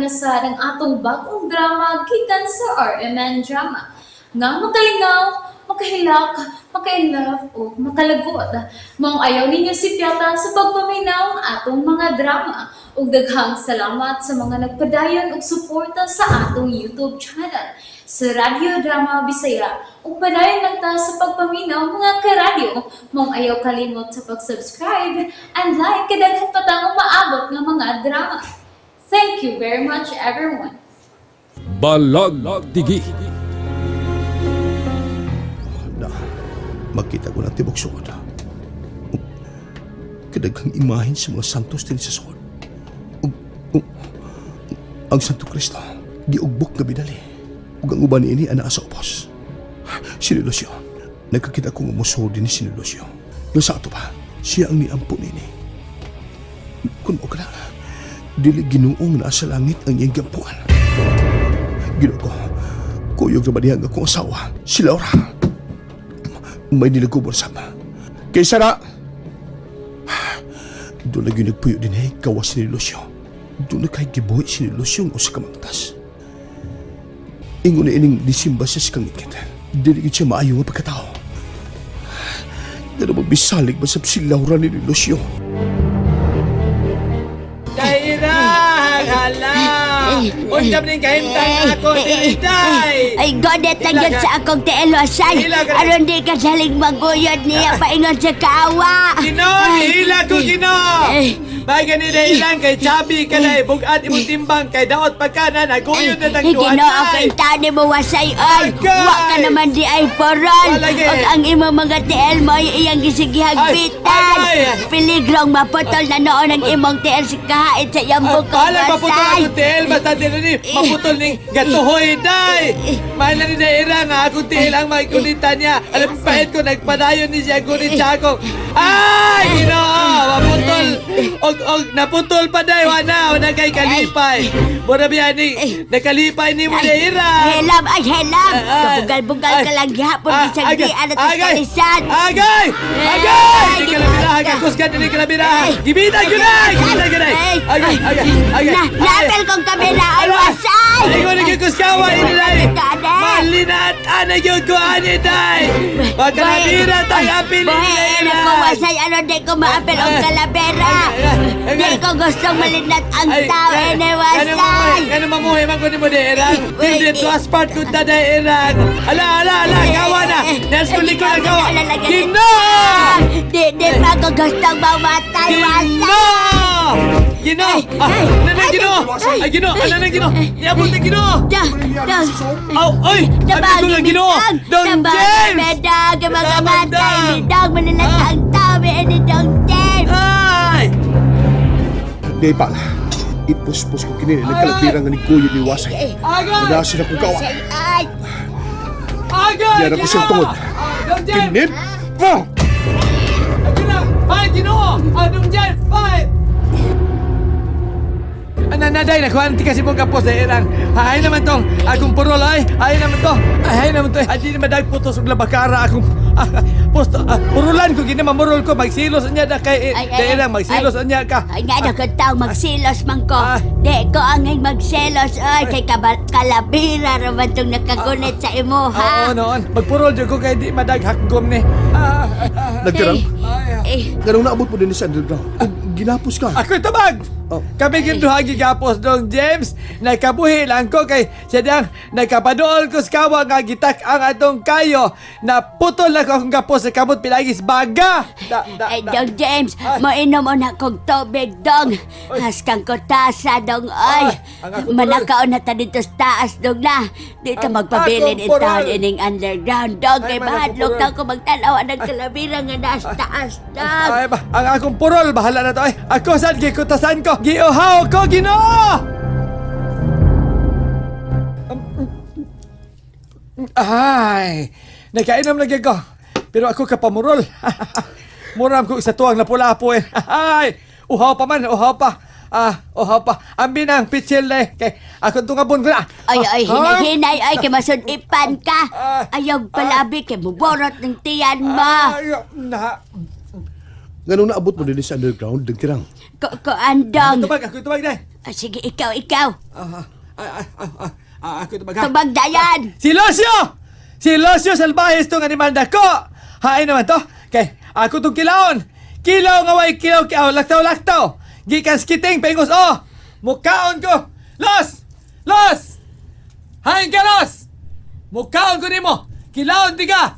na sa ang atong bagong drama gikan sa RMN Drama. Nga makalingaw, makahilak, maka-inlove o makalagot. Maong ayaw ninyo sipyata sa pagpaminaw ang atong mga drama. Ug daghang salamat sa mga nagpadayon og suporta sa atong YouTube channel sa Radyo Drama Bisaya. Ug padayon lang ta sa pagpaminaw, mga karadyo. Maong ayaw kalimot sa pag-subscribe and like kay daghan pa tang umaabot nga mga drama. Thank you very much, everyone. Balag Tigi. Na magkita ko ng tibok suod. Kadaghang imahin sa mga santos din sa suod. Ug ang Santo Cristo, giugbok nga bidali. Ug ang uban niini anaa sa ubos. Si Lucio, nagkakita ko nga musuod din si Lucio. Nga sa ato pa, siya ang niampo niini. Kung o ka na, dili Ginoong naa sa langit ang iyang giampuan. Ginoo ko, kuyog na ba niya ang akong asawa, si Laura? May nilagubor sama. Kaysa na, doon na ginagpuyo din eh, gawas ni Lucio. Doon na kay gibuhi si Lucio ang usa ka mangtas. Ingon na ining disimba siya sa kangikit. Dili gid siya maayo nga pagkatao. Pero magbisalig ba sa si Laura ni Lucio? Dairang! Hala! Unsa man ning kahimtang ako diri, day? Ay, godet lang yun sa akong tiilosan. Aron di ka saling maguyod niya paingon sa kaawa. Ginoo, hila ko Ginoo. Ay. Bay gani dairang kay Chabi ka day bugat imong timbang kay daot pagkanan naguyod na tang Ay, duha Ginoo, day. kay taon ni mo wasay oy. Agay! Wa ka naman di ay porol. Wala gyud. Og ang imong mga tiil mo ay iyang gisigihagpitan. Ay, ay, ay. Piligrong maputol na noon ang imong tiil sa kahait sa iyang bukong Bahala maputol wasay. akong tiil basta dili ni maputol ning gatuhoy day. Mahal na ni dairang nga akong tiil ang magkunita niya. Alam pahit ko nagpadayon ni siya gunit sa akong. Ay, Ginoo, maputol. Og og naputol pa day wala wala kay kalipay. Mura biya ni nakalipay ni mo dairang. Helam, ay helam! Ah, ah. Kabugal-bugal ka lang gihapon Ah, bisag agay, di anak sa agay, kalisan. Agay! Agay! Ay, Di kalabira, kusgan di kalabira. Gibita gyud ay! Gibita gyud ay! Ay. Agay, agay, agay. Na, naapel kong kamera ay wasay! Ay, ko nagkuskawa ini day. Ate. Malinat ana gyud ko ani day. Makalabira tay apil ni Boy, day. ko wasay ano di ko maapel og kalabera. Ay, ay, Di ay. ko gustong malinat ang tao ene wasay. Kano mamuhay man ko ni mo dairang. Hindi to aspart ko ta dairang. Ala, ala, ala, gawa na. Nes ko liko na gawa. Ginoo! Di di pa ko gustong mamatay wasay. Ginoo! Ginoo! Ah, ano na Ginoo? Ay, Ginoo! Ano na Ginoo? Niabot na Ginoo! Da, da. Aw, oy! Abi ko na Ginoo! Don James! Medag, mga Tama, matay, Dong. midog, malinat ang tao, ene Dong James. Ay! Di pa, ipuspos ko kini nagkalabira nga ni Kuyo ni Wasay. Agay! Wala sila kong kawa. Wasay, ay. Agay! Diyan ako siyang tungod. Don James! Kinip! Pa! Ginoo! Ay, Ginoo! Ah, Don James! Ay! Ana na day nakuha ti kasi mong kapos ay irang. Hay naman tong akong purol ay. Ay naman to. Ay naman to. Adi na madag putos og labakara akong posto purulan ko gina mamurol ko magsilos anya da kay Ay, ay, dairang ay. magsilos anya ka. Ay nga na tao magsilos man ko. Ah. Di ko angay magselos oy kay kalabira ra man tong nakagunit sa imo ha. Oo noon. Magpurol jud ko kay di madag hakgom ni. Ah. Nagkarang, Eh, ganong naabot mo din sa underground. Ug ginapos ka. Ako'y tabag! Oh. Kami duha gigapos dong James. Nakabuhi lang ko kay siya diyang nakapadool ko sa kawa nga gitak ang atong kayo. Naputol na ko akong gapos sa kamot pilagis baga. Da, da, ay da. Dong James, Ay. moinom na kog tubig dong. Haskang ko tasa dong oy. Ay, ang akong Manakaon na ta dito sa taas dong na. Dito Ang magpabilin akong in taon purol. ining underground dong. Ay, Kay man, akong mahadlok purol. ta ko magtanaw ang kalabira nga nasa taas dong. Ay, ba, ang akong purol, bahala na to. Ay, ako sad, gikutasan ko. Giuhaw ko, Ginoo! Ay, nakainom lagi ko. Pero ako kapamurol. Muram ko sa tuwang lapu-lapu eh. Ay, uhaw pa man, uhaw pa. Ah, uhaw pa. Ambi na ang pitsil na eh. Kay, ako tungabon ko na. Ay, ay, Ah, hinay-hinay, ay, kay masudipan ka. Ah. Ayaw palabi, kay muborot ng tiyan mo. Ay, na. Ganong naabot mo din sa underground, dagtirang. Ko, ko, andong. Tubag, ako tubag na. Ah, sige, ikaw, ikaw. Ah, ah, ah, ah, ah, ah, ako tubag ha. Tubag dayan. Si Lucio! Si Lucio Salvajes tong animal dako. Hain naman to. Kay ako tong kilaon. Kilaw nga way kilaw kiaw laktaw laktaw. Gikan skiting pengos oh. Mukaon ko. Los! Los! Hain ka Los! Mukaon ko nimo. Kilaon di ka.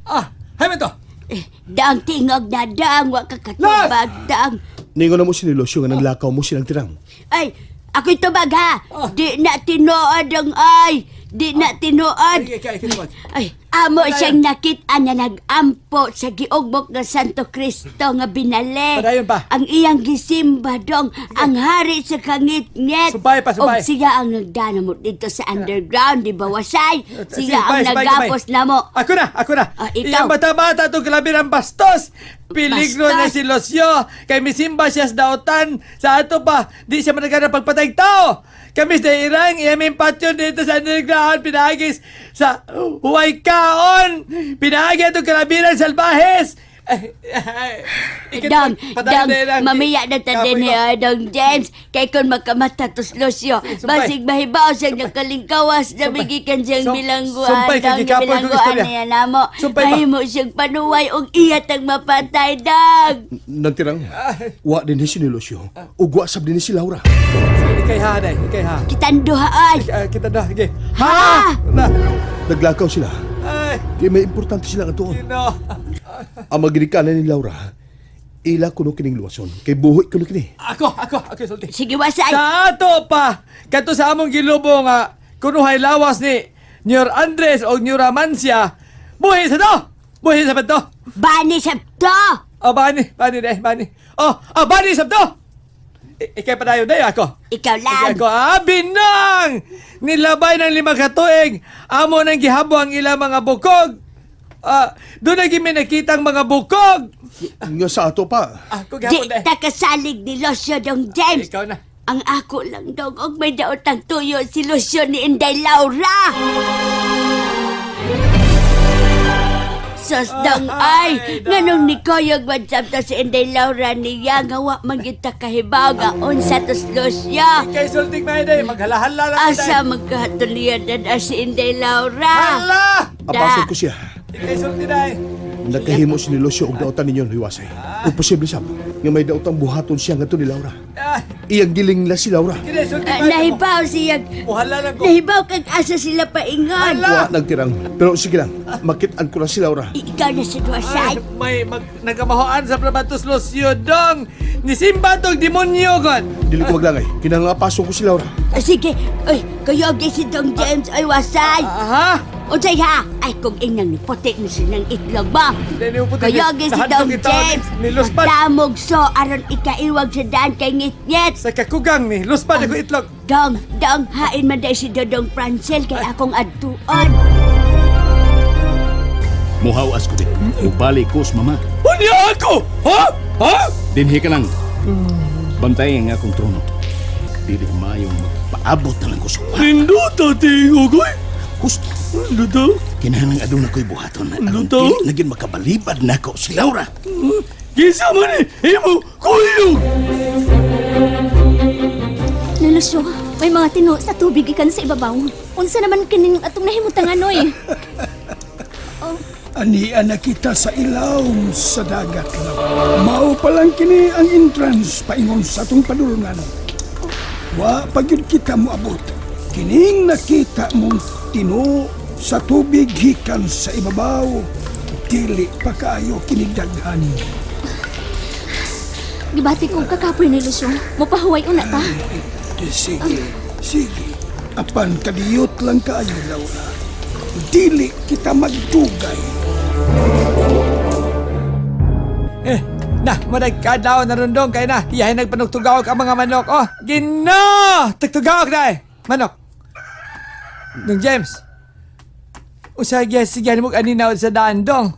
Ah, hain man to. Eh, Dang tingog na dang, wa ka katubag dang. Ningon na mo si Lucio nga naglakaw mo silang tirang. Ay, ako'y tubag ha. Ah. Di na tinuod ang ay. Di na tinuod. Ay, kay kay tubag. Ay, amo Padayon. siyang nakit-an na nag-ampo sa giugbok ng Santo Cristo nga binali. Padayon pa. Ang iyang gisimba dong, ang hari sa kangit-ngit. Sumpay pa, sumpay. Og siya ang nagdanamo dito sa underground, di ba wasay? Sige, Siya ang sumpay, sumpay, nagapos sumpay. na mo. Ako na, ako na. Ah, ikaw. Iyang bata-bata itong kalabi ng bastos. Piligro na Bastos. si Lucio. Kay misimba siya sa dautan. Sa ato pa, di siya managana pagpatay tao. Kami sa Irang, iyaming patyon dito sa underground, pinagis sa huway kaon. Pinagi itong kalabiran salbahes. Ay, ay, ikit- Dong, patayo dong, na Irang. mamiya na ta Kapoy din ko. ni Dong James. Kay kung makamata tos Lucio, Sumpay. basig mahibaw siyang nakalingkawas na bigikan siyang bilangguan. Sumpay, kay Dong, gikapoy kong bilangguan istorya. niya namo. Sumpay pa. Mahimo siyang panuway og iya tang mapatay, dong. Nagtirang, wa din ni si Lucio. Ug wa sab din ni si Laura. Sige, ikay ha, day. Ikay ha. Kitang duha ay. Ah, kita na, sige. Ha! Na. Naglakaw sila. Ay, Kay may importante sila nga tuon. Ginoo. Ang maginikanan ni Laura, ila kuno kining luwason. Kay buhi kuno kini. Ako, ako, ako sulti. Sige, wasay. Sa ato pa, kato sa among gilubong nga kunuhay lawas ni Nyor Andres o Nyor Amancia, buhi sa to! Buhi sa to! Bani sa to. Oh, bani, bani deh, bani. Oh, oh, bani sa to! Ikay padayon dayo ako. Ikaw lang. Ikay ako, ah, binang! Nilabay ng 5 ka tuig, amo nang gihabo ang ilang mga bukog. Ah, doon na gimi nakitang mga bukog. Nga sa ato pa. Ako Di gihapon deh. ta kasalig ni Lucio, Dong James. Ikaw na. Ang ako lang dong og may daotang tuyo si Lucio ni Inday Laura. Sos dong ay, nganong ni Koyog magsabta si Inday Laura niya nga wa man gyud ta kahibaw nga unsa tos Lucio. Ikay sulting may day, maghalahala lang. Asa magkahatulian na si Inday Laura. Hala! Apasan ko siya. Ikay sulti day. Nagkahimo si ni Lucio og dautan ninyo hiwasay. Ug posible sab nga may daotang buhaton siya ngadto ni Laura. Ah, Iyang gilingla si Laura. kini sulti Ah, may. nahibaw siya. Muhala lang ko. Nahibaw kag asa sila paingon. Wa nagtirang. Pero sige lang, makit-an ko na si Laura. Ikaw na si Ay, Duasay. may mag, nagkamahoan sa Prabatos Lucio dong. Nisimba tog demonyo kon. Dili ko maglangay. Kinahanglan apason ko si Laura. Ah, sige, ay, kayo ang si Dong James ay wasay. Aha. Unsay ha? Ay, kung inang ni puti ni sinang itlog ba? Dili mo puti. Kayo ang si Nahadlok Dong itaw, James. Niluspad Damog so aron ikaiwag sa daan kay ngit-ngit. sa kakugang ni. Luspad ako itlog. Dong, dong, hain man day si Dodong Francel kay akong adtuon. Muhawas ko din. Mubalik ko sa mama. Unya ako! Ha? Ha? Dinhi ka lang. Bantayan ang akong trono. Dili maayong magpaabot na lang ko sa uwa. Ninduta tingog oy. Husto. Ninduta. Kinahanglan aduna ko'y buhaton. Aron Luto? dili na gyud makabalibad nako si Laura. Kinsa man ni imo kuyog. Lulusyo, may mga tino sa tubig ikan sa ibabaw. Unsa naman kining atong nahimutangan oy. Ania na kita sa ilawom sa dagat lang. Mao pa lang kini ang entrance paingon sa atong padulungan. Wa pa gyud kita moabot. Kining nakita mong tino sa tubig gikan sa ibabaw. Dili pa kaayo kini daghan. Gibati ko kakapoy ni Lucio. Mopahuway una ta. Sige, sige. Apan kadiyot lang kaayo, Laura. Dili kita magdugay. Eh, na, managkadlaw na rundong kay na. Iyahin nagpanugtugawag ang mga manok. Oh, ginoo! Tugtugawag na eh. Manok. Dong James. Usa gyud sige mo aninaw sa daan dong.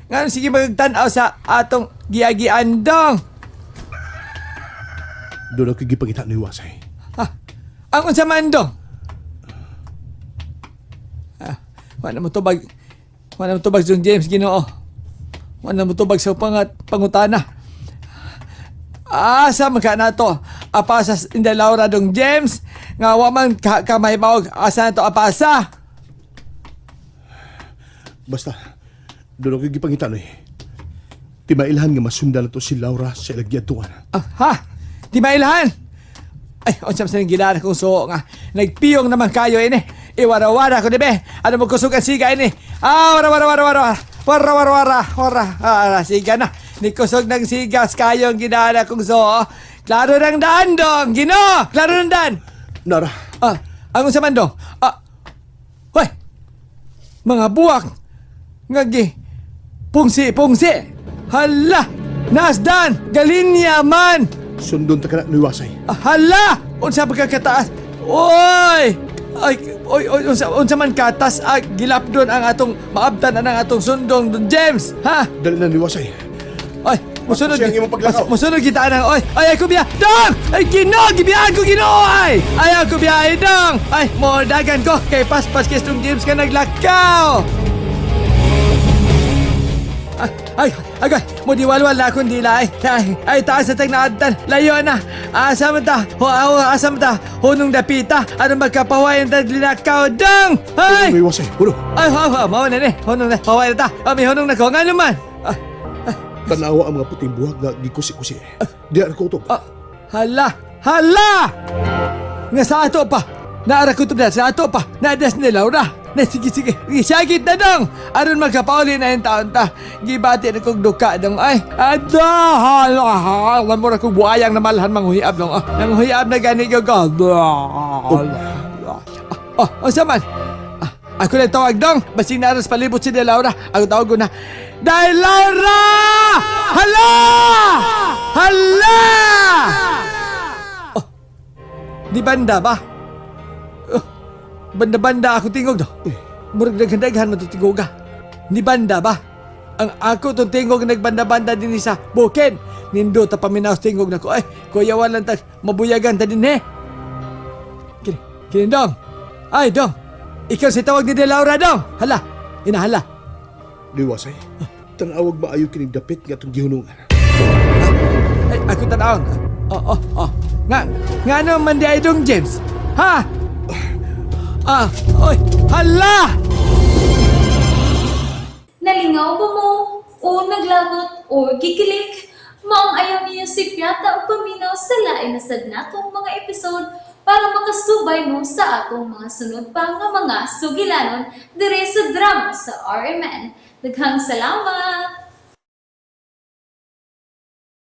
Nganong sige magtan-aw sa atong giagian dong. Doon ako gipangita ni Hiwasay. Ha, ang unsa man dong? Ah, wala mo tubag. Wala mo tubag Dong James Ginoo. Wala mo tubag sa pangat pangutana. Asa man ka na to? Apasa Inday Laura dong James nga wa man ka, ka mahibaw asa na to apasa. Basta, doon ako gipangita noy. Timailhan nga masundan na to si Laura sa ilang giadtuan. Ah, ha? Di mailhan? Ay, unsam sa gilara kong suo nga. Nagpiyong naman kayo ini. Iwara-wara ko dibe. Ano mo kusog ang siga ini? Ah, wara wara wara wara. Wara wara wara wara. Ah, siga na. Nikusog ng sigas kayo ang ginala kong suo. Klaro ng daan dong. Gino! Klaro ng daan. Nara, Ah, ang unsa man dong? Ah, hoy! Mga buwak! Ngagi! Pungsi, pungsi! Hala! Nasdan! Galinya man! sundon ta kana niwasay. Ah, hala! Unsa pa kataas? Oy! Ay, oy, oy, unsa, unsa man katas ah, gilapdon ang atong maabtan ang atong sundong don James, ha? Dali na niwasay. Oy, musunod. Siya ang imong paglakaw. Musunod kita nang oy. Ay, ako biya. Dong! Ay, Ginoo, gibiyaan ko Ginoo ay. Ay, ako biya ay dong. Ay, mo dagan ko kay paspas kay Dong James ka naglakaw. Ay, ay, agay, mo diwalwal na akong dila ay. Ay, ay, taas sa tagnaadtan. Layo na. Asa man ta? Ho, ho, asa man ta? Hunong dapita. Ano magkapawayan ta linakaw dong? Ay! Niwasay, ulo. Ay, ho, ho, mao na ni. Hunong na. Paway na ta. Ah, may hunong na ko. Nga naman. Ah, Tanawa ang mga puting buhag nga gikusi-kusi. Di ara ko utob. Ah, hala! Hala! Nga sa ato pa! Naara ko na sa ato pa! Nadas ni Laura! Na sige sige, isagit na dong! Aron magkapauli na yung taon ta. Gibati na kong duka dong ay. Ada! Hala! Hala! Mura kong buayang namalhan manghuiab dong. Ah, nanghuiab na gani ko ko. Oh, oh, unsa man? Ah, ako na tawag dong. Basing naras palibot si De Laura. Ako tawag ko na. Dahil Laura! Hala! Hala! Oh, di banda ba? Oh, banda-banda ako tingog do. Murag daghan-daghan man to tingoga. Di banda ba? Ang ako tong tingog nagbanda-banda din sa bukid. Nindo ta paminaw tingog nako. Ay, kuya walang ta mabuyagan ta din eh. Kini, kini dong. Ay, dong. Ikaw si tawag ni De Laura, dong. Hala, inahala. Niwasay. Tanawag maayo kining dapit nga atong gihunungan. Ay, ako tanawon. Oh, oh, oh. Nga, nga ano man di ay dong, James? Ha? Ah, oy, hala! Nalingaw ba mo? O naglagot o gikilig? Maong ayaw niyo si Piata o paminaw sa lain na sad natong mga episode para makasubay mo sa atong mga sunod pa nga mga sugilanon dire sa drama sa RMN. Daghang salamat!